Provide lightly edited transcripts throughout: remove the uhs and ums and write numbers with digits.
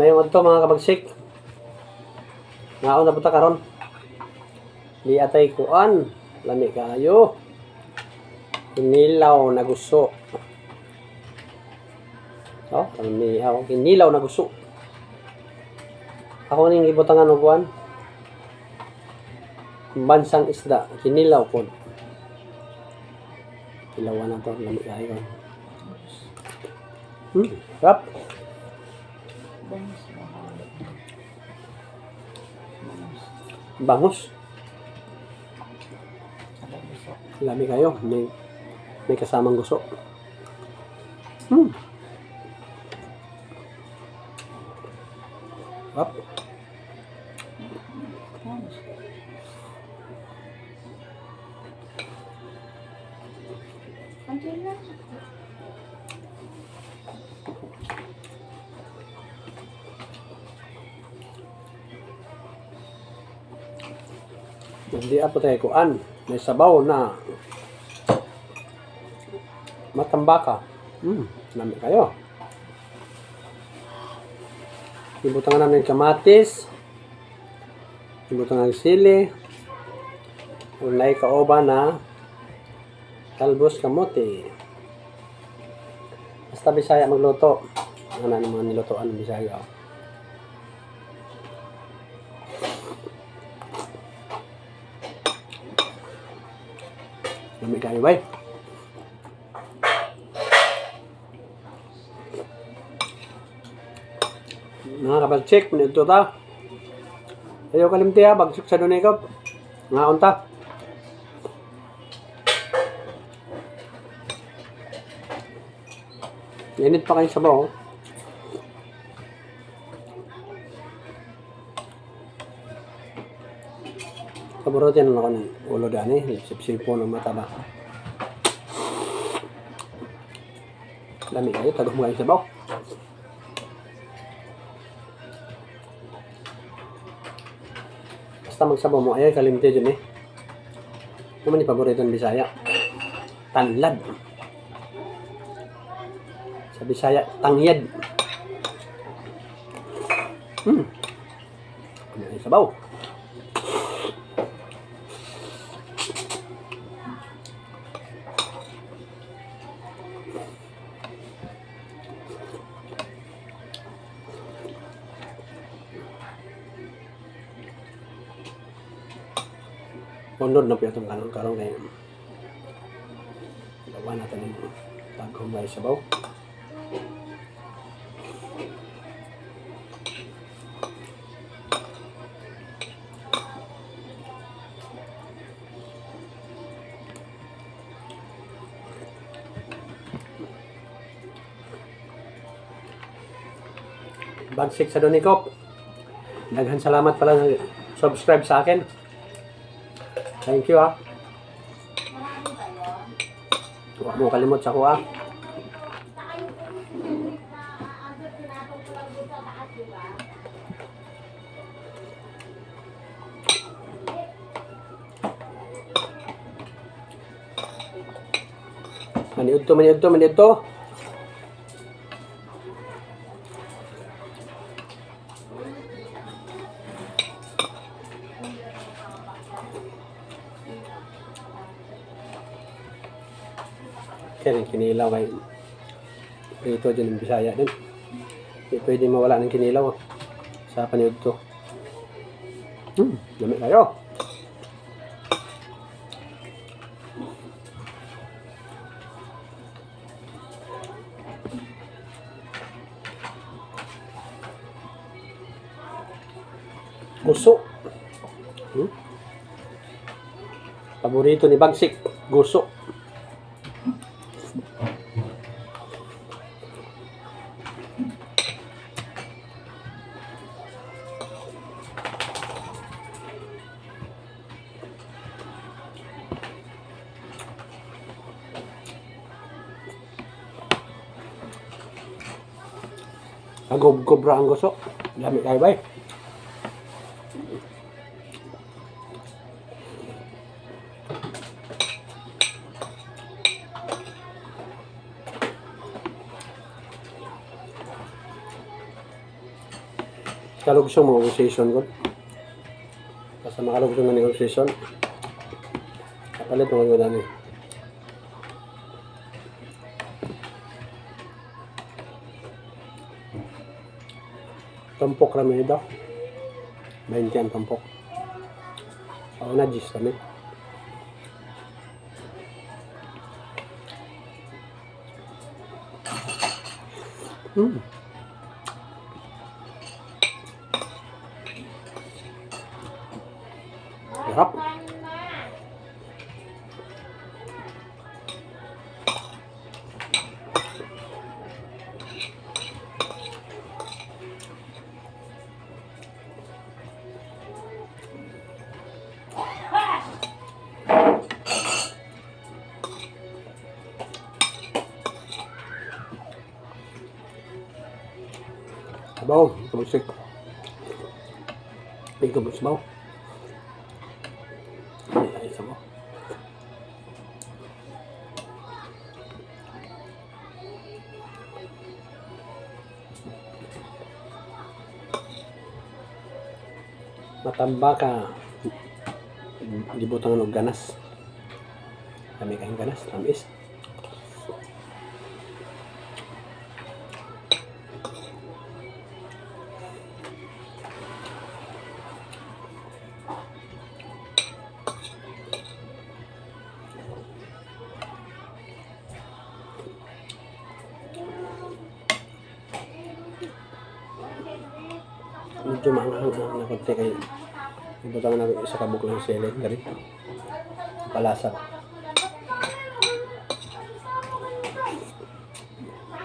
Mayong adto, mga kabagsik. Ngaon na punta karon. Di atay kuan. Lami kaayo. Kinilaw na guso. Oh, kami ako kinilaw na guso. Ako ning gibutangan og kuan. Bansang isda, kinilaw pod. Kilawan na to, lami kaayo. Sarap. Bangus mahalo. Bangus. Bangus. Sabay guso. Lami kayo. May kasamang guso. Sarap. Bangus. Konti lang. Hindi po tayo kuan. May sabaw na matambaka. Lami kayo. Ibutangan namin kamatis. Ibutangan ng sili. Ulay kaoba na talbos kamote. Basta Bisaya magluto. Ano na mga nilutoan ng Bisaya, oh. Lami kayo, bay. Mga kabagsik, manito ta. Ayaw kalimti ha, bagsik sa Dunikop. Ngaon ta. Init pa kayo sa oh. Kaburutin na ako ng ulo dani. Sipsipo ng mata ba. Lami kayo, tagong mo kayo sabaw. Basta magsabaw mo, ay kalimte dyan eh. Ano man yung paborito ng Bisaya? Tanlad. Sa Bisaya, tangyad. Ano yung sabaw? Unod na po itong kanon karon kay gawa natin yung tagong may sabaw. Bagsik sa Donikop. Daghan salamat pala sa subscribe sa akin. Thank you ah. Huwag mo kalimot sa kuha. Maniud to, maniud to, maniud to. Kaya rin kinilaw kay prito dyan ng Bisaya din. Hindi pwede mawala ng kinilaw, oh, sa paniud to. Lami kayo. Guso. Paborito ni Bagsik, guso. Agob-gobra ang guso. Lami kayo bay. Kalugsong mo season ko. Basta makalugsong na ni season. Kapalit mo ko dani. Tampok rami daw. 20 ang tampok. Ako na, 10 kami. Sarap. Sabaw, tumusik. May gabos sabaw. Ay, sabaw. Matamba ka gibutangan og ganas. Kami kayong ganas, tamis. Medyo maanghang na konti kay ibutangan na isa ka buklang sili dali. Palasa.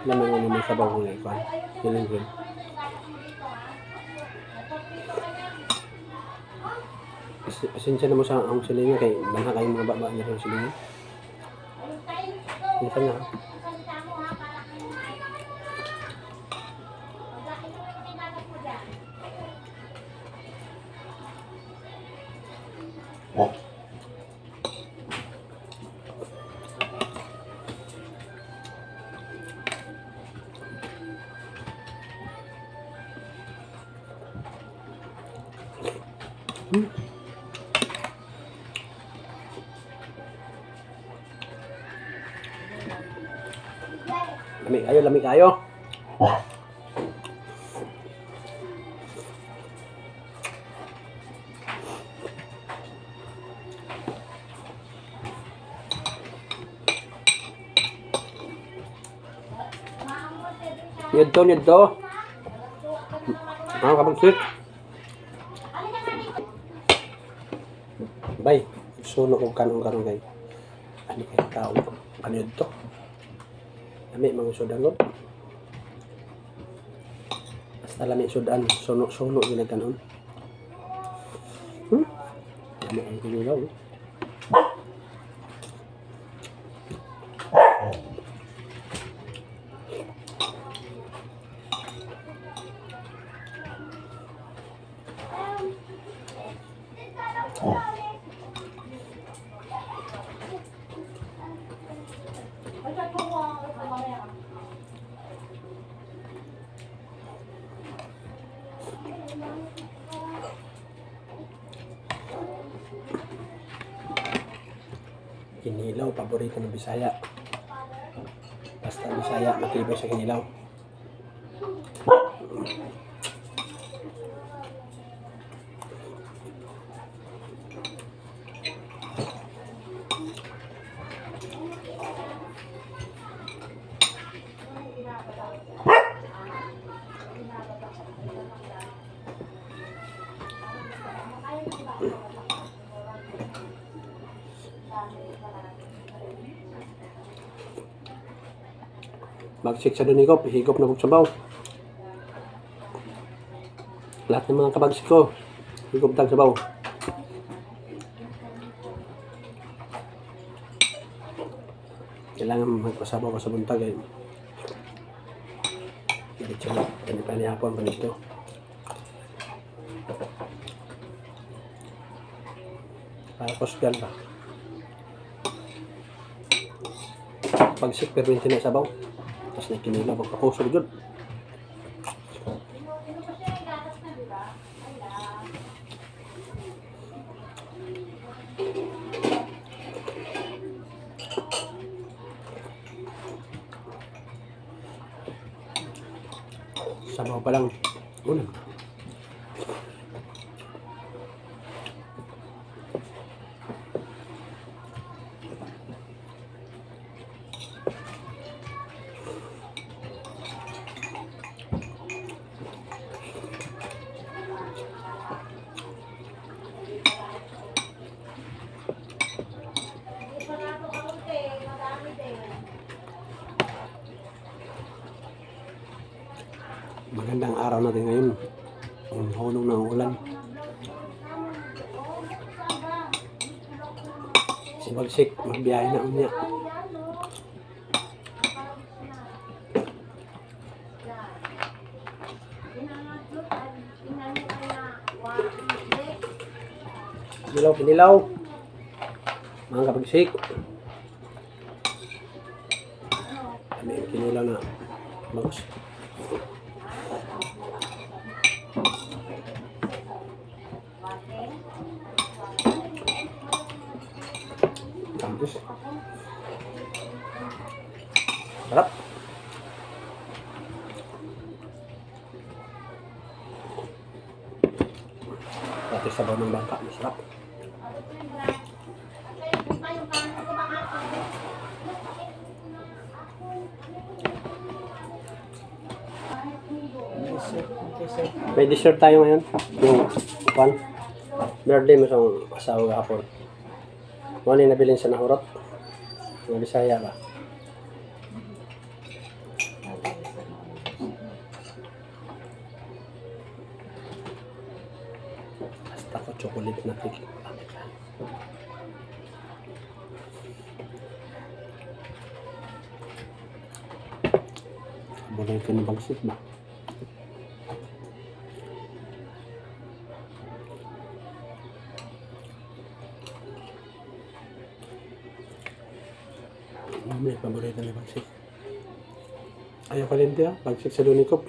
Lamang ano may sabaw ko na ikuan. Siling green. Pasensya na mo sa ang silingan kay banha kayong mga baba niya sa silingan. Minsan na. Lami kayo, lami kayo. Nidto, nidto. Mga kabagsik. Bay, suno og kanon karon kay. Ano kay tao? Ano yun to? Lami mga sudan ko. Basta lami sudan, suno-suno yun ang kanon. Lami ang kinilaw. Eh. Kinilaw, paborito ng Bisaya. Basta Bisaya, matibay sa kinilaw. Bagsik sa dunigop, higop na bugsabaw. Lahat ng mga kabagsik ko, higop tag sabaw. Kailangan magpasabaw ka sa buntag eh. Diretso na, ganito pa ni hapon, ganito. Para kusgan pa. Pagsik, perminti na sabaw. Tapos na kinilaw, magpakusog yun. Sabaw pa lang. Ulam. Magandang araw natin ngayon. Ang hulong ng ulan. Si Bagsik, magbiyahe na unya. Kinilaw, kinilaw. Mga kabagsik. Kami ang kinilaw na bagus. Tamis. Sarap. Pati sabaw ng bangka, masarap. Dessert, dessert. May dessert tayo ngayon. Yung pan. Birthday mo sa asawa kahapon. Mo ni nabilin sa nahurot. Mga Bisaya ba? Basta ko chocolate na cake. Bulay ko ng bagsit ba? May paborito na bagsit. Ayaw ka rin ah. Bagsit sa Lunikop.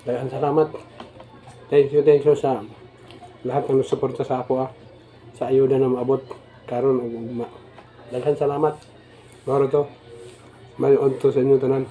Daghang salamat. Thank you sa lahat ng suporta sa ako ah. Sa ayuda na maabot karon ug ugma. Daghang salamat. Moro to. Mayon to sa inyo tanan.